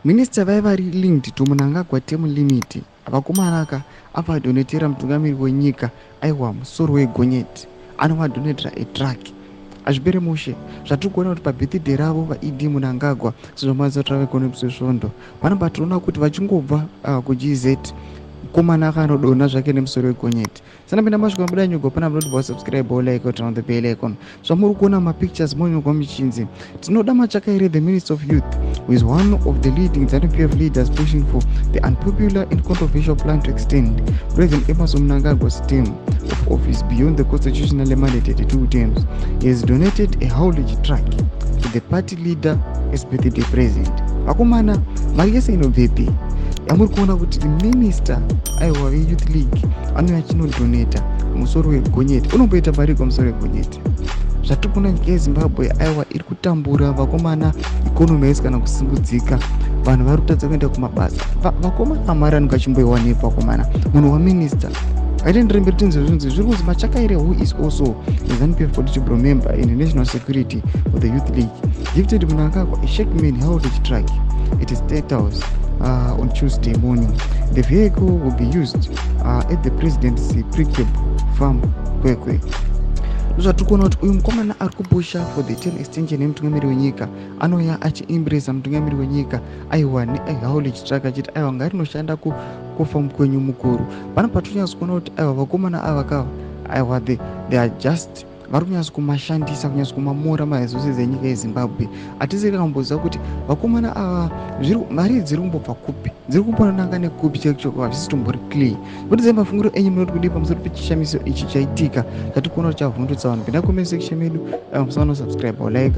Minista vaiva vari linked to Mnangagwa term limit. Vakomana ka avadonetera mutungamiri wenyika, aiwa, musoro wegonyeti, anovadonetera a truck. Hazvipere mushe. Zvatiri kuona kuti pabirthday ravo vaED Mnangagwa, sezvamaziva vekonemusi wesvondo panapa, tinoona kuti vachingobva kuGZ, mukomana akanodonha zvake nemusoro wegonyeti. Sanapinda masvika mabuda nyogwa pana munoti wasubscribe, like, turn on the bell icon. Zvamuri kuona mapictures monyorwa muchinzi tinoda Machakaire, the Minister of Youth, who is one of the leading ZANU-PF leaders pushing for the unpopular and controversial plan to extend President Emmerson Mnangagwa's term of office beyond the constitutionally mandated two terms. He has donated a haulage truck to the party leader as birthday present. Vakomana, mari yese inobvepi yamuri kuona kuti the minister, aiwa, veyouth league anouya achinodonata musoro wegonyeti? Unomboita mari kwamusoro wegonyeti? Zvatiri kuona, nyika yeZimbabwe, aiwa, iri kutambura, vakomana. Economy haisi kana kusimudzika, vanhu vari kutadza kuenda kumabasa. Vakomana, mari anenge achimboiwanepo, vakomana, munhu waminista? Aitendere mberi tinzwe zvinzi zviri kunzi Machakaire, who is also a ZANU-PF politburo member in national security of the youth league, gifted Mnangagwa a Shacman haulage truck at State House on Tuesday morning. The vehicle will be used at the presidency Precabe Farm, Kwekwe. Ndozvatiri kuona kuti uyu mukomana ari kupusha for the term extension yemutungamiri wenyika, anouya achiimpresa mutungamiri wenyika, aiwa, nehaulage truck, achiti, aiwa, ngarinoshanda kufamu kwenyu mukuru. Pana patonyatso kuona kuti, aiwa, vakomana ava kava, aiwa, they are just vari kunyatso kumashandisa, kunyatso kumamora maresources enyika yeZimbabwe. Hatisi kamboziva kuti vakomana ava mari dziri kumbobva kupi, dziri kumbonanga nekupi chaiko, hazvisi tombori clear. Kutidzai mafungiro enyu, munoti kudii pamusoro pechishamiso ichi chaitika chatiri kuona kuti chavhundutsa vanhu? Pinda comment section medu, musaona subscribe or like.